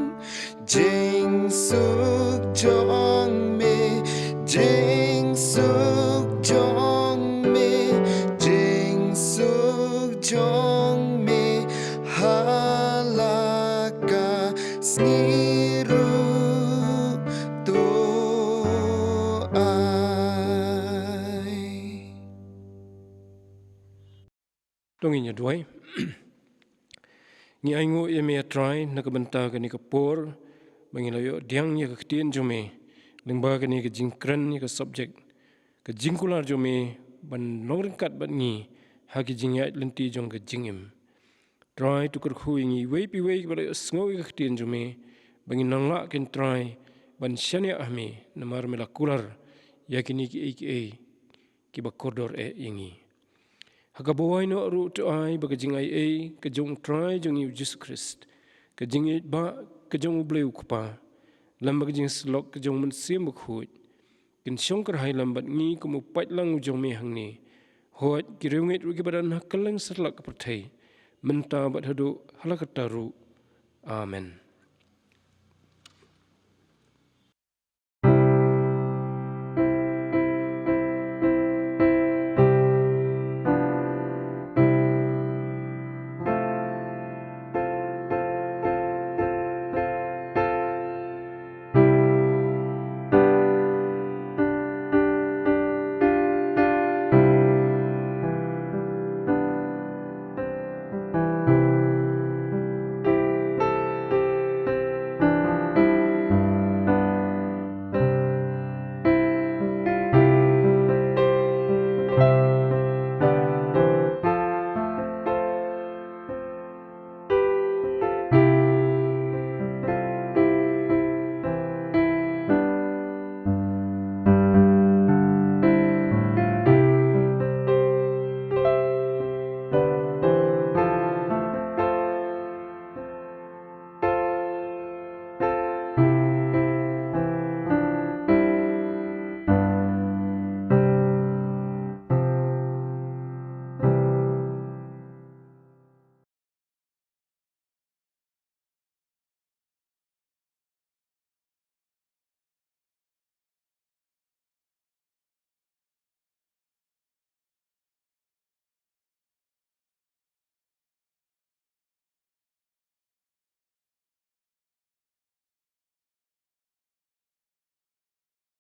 Jingsuk jong me, jingsuk jong me, jingsuk jong me ha la ka sngi ruh to ai. To ngin ïa duwai. Ngi ainguh ïa me, A Trai, na ka bynta kane ka por ba ngi la ïoh pdiang ïa ka ktien jong me. Lyngba kane ka jingkren ïa ka subject, ka jingkular jong me ban long ryngkat bad ngi ha ki jingïaid lynti jong ka jingim. Trai, to kyrkhu ïa ngi iwei pa iwei kiba la sngew ïa ka ktien jong me, ba ngin nang lah kin Trai ban shaniah ha me, namar me la kular ïa kine kiei kiei kiba kordor eh ïa ngi. Ha kaba wai noh ruh, to ai ba ka jingaiei ka jong u Trai jong ngi u Jisu Khrist, ka jingïeit ba ka jong u Blei u Kpa, lem bad ka jingsyllok ka jong u Mynsiem Bakhuid kin shong kyrhai lem bad ngi kum u paidlang u jong me hangne. Hooid, ki riewngeit ruh kiba don ha kylleng satlak ka pyrthei, mynta bad haduh hala katta ruh. Amen.